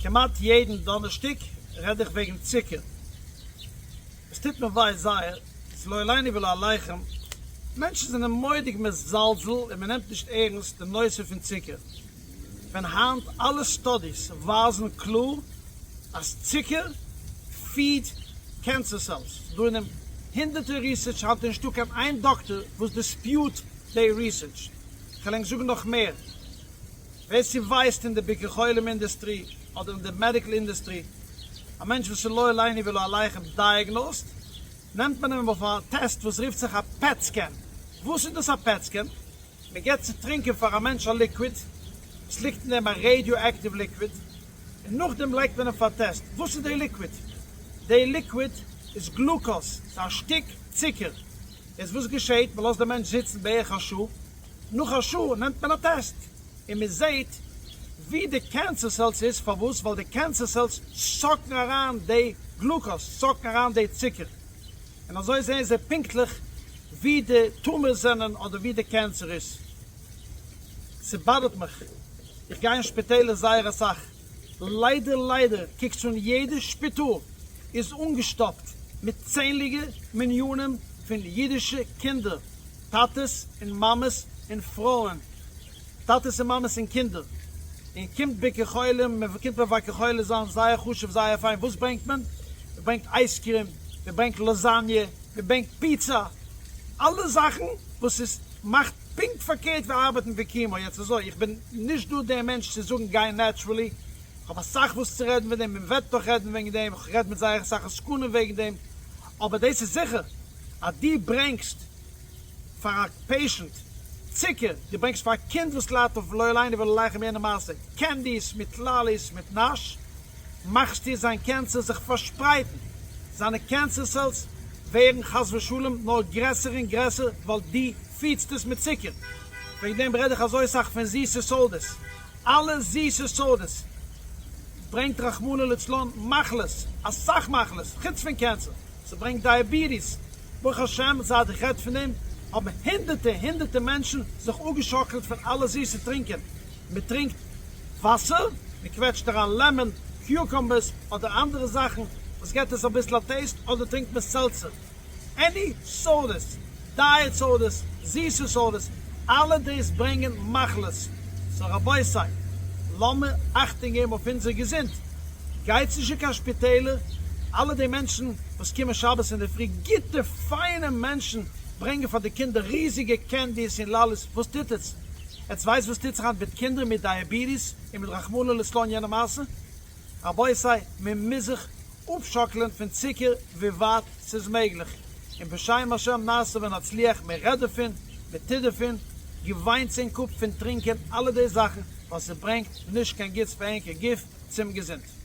כמעט יעדן דאנערשטאג רעד איך וועגן צוקער. עס טוט מיר וויי זייער, ס'איז לא עלינו ולא עליכם, מענטשן זענען מורא'דיג מזלזל און מ'נעמט נישט ערנסט די נושא פון צוקער, ווען היינט אלע studies ווייזן קלאר אז צוקער feed cancer cells, ס'איז דא אין דעם הונדערטער research, היינט איז נישטא קיין איין דאקטער וואס dispute די research, כ'על ענק זאגן נאך מער. ווער ס'ווייסט אין די ביקור חולים אינדוסטרי אדער אין די medical industry, א מענטש וואס איז לא עלינו ולא עליכם diagnosed, נעמט מען אים אויף א טעסט וואס רופט זיך א PET scan. וואס איז דאס א PET scan? מען געבט צו טרינקען פאר א מענטש א liquid, עס ליגט אין דעם א radioactive liquid, און נאכדעם לייגט מען אים פאר טעסט. וואס איז די liquid? די liquid איז glucose, ס'איז א שטיק צוקער. יעצט וואס געשעהט? מען לאזט די מענטש זיצן בערך א שעה, נאך א שעה נעמט מען א טעסט און מען זעהט ווי די cancer cells איז, פארוואס? ווייל די cancer cells suck ן אריין די glucose, suck ן אריין די צוקער, און אזוי זעהן זיי פונקטליך ווי די tumors זענען אדער ווי די קענסער איז. ס' bother ט מיך, איך גיי אין שפיטעלער זייער אסאך, ליידער ליידער קוקטס אן יעדע שפיטאל איז אנגעשטאפט מיט צענליגע מנינים פון אידישע קינדער, טאטעס און מאמעס און פרויען, טאטעס און מאמעס און קינדער, און קומט ביקור חולים, מען קומט מבקר חולה זיין, זייער חשוב זייער פיין, וואס ברענגט מען? מען ברענגט ice cream, מען ברענגט lasagna, מען ברענגט פיצא, אלע זאכן וואס עס מאכט פונקט פארקערט ווי ארבעטן ווי chemo, יעצט אזוי, איך בין נישט דא דער מענטש צו זאגן גיי naturally, איך האב אסאך וואס צו רעדן וועגן דעם, מען וועט נאך רעדן וועגן דעם, איך רעד מיט זייער אסאך עסקנים וועגן דעם, אבער דאס איז זיכער אז דו ברענגסט פאר א patient צוקער, דו ברענגסט פאר א קינד וואס ליידט אויף לא עלינו ולא עליכם יענע מעשה, candies מיט lollies מיט נאש, מאכסטו זיין קענסער זיך פארשפרייטן, זיינע cancer cells ווערן חס ושלום נאר גרעסער און גרעסער ווייל דו feed סט עס מיט צוקער, וועגן דעם רעד איך אזוי סאך פון זיסע sodas, אלע זיסע sodas ברענגט רחמנא לצלן מחלות, אסאך מחלות, חוץ פון קענסער. ס'ברענגט diabetes, ברוך השם זייט איך רעד פון דעם האבן הונדערטער הונדערטער מענטשן זיך אפגעשאקלט פון אלע זיסע טרינקען, מען טרינקט וואסער, מען קוועטשט אריין lemon, cucumbers אדער אנדערע זאכן וואס געבט עס אביסל א taste, אדער טרינקט מען seltzer. Any sodas, diet sodas, זיסע sodas, אלע דאס ברענגען מחלות, so רבותי, לאמיר אכטונג געבן אויף אונזער געזונט, גייטס נישט אין קיין שפיטעלער, אלע די מענטשן וואס קומען שבת אינדערפרי, גוטע פיינע מענטשן, ברענגען פאר די קינדער ריזיגע candies און lollies, וואס טוט עטס? עטס ווייסט וואס טוט זיך היינט מיט קינדער מיט diabetes און מיט רחמנא לצלן יענע מעשה? רבותי, מען מוז זיך אפשאקלען פון צוקער ווי ווייט ס'איז מעגליך, און בשם השם נעשה ונצליח, מען רעדט דערפון, מען טוט דערפון, געוויינטס ענק אפ פון טרינקען אלע די זאכן, ווייל ס'ברענגט נישט קיין גוטס פאר ענקער גוף, צום געזונט.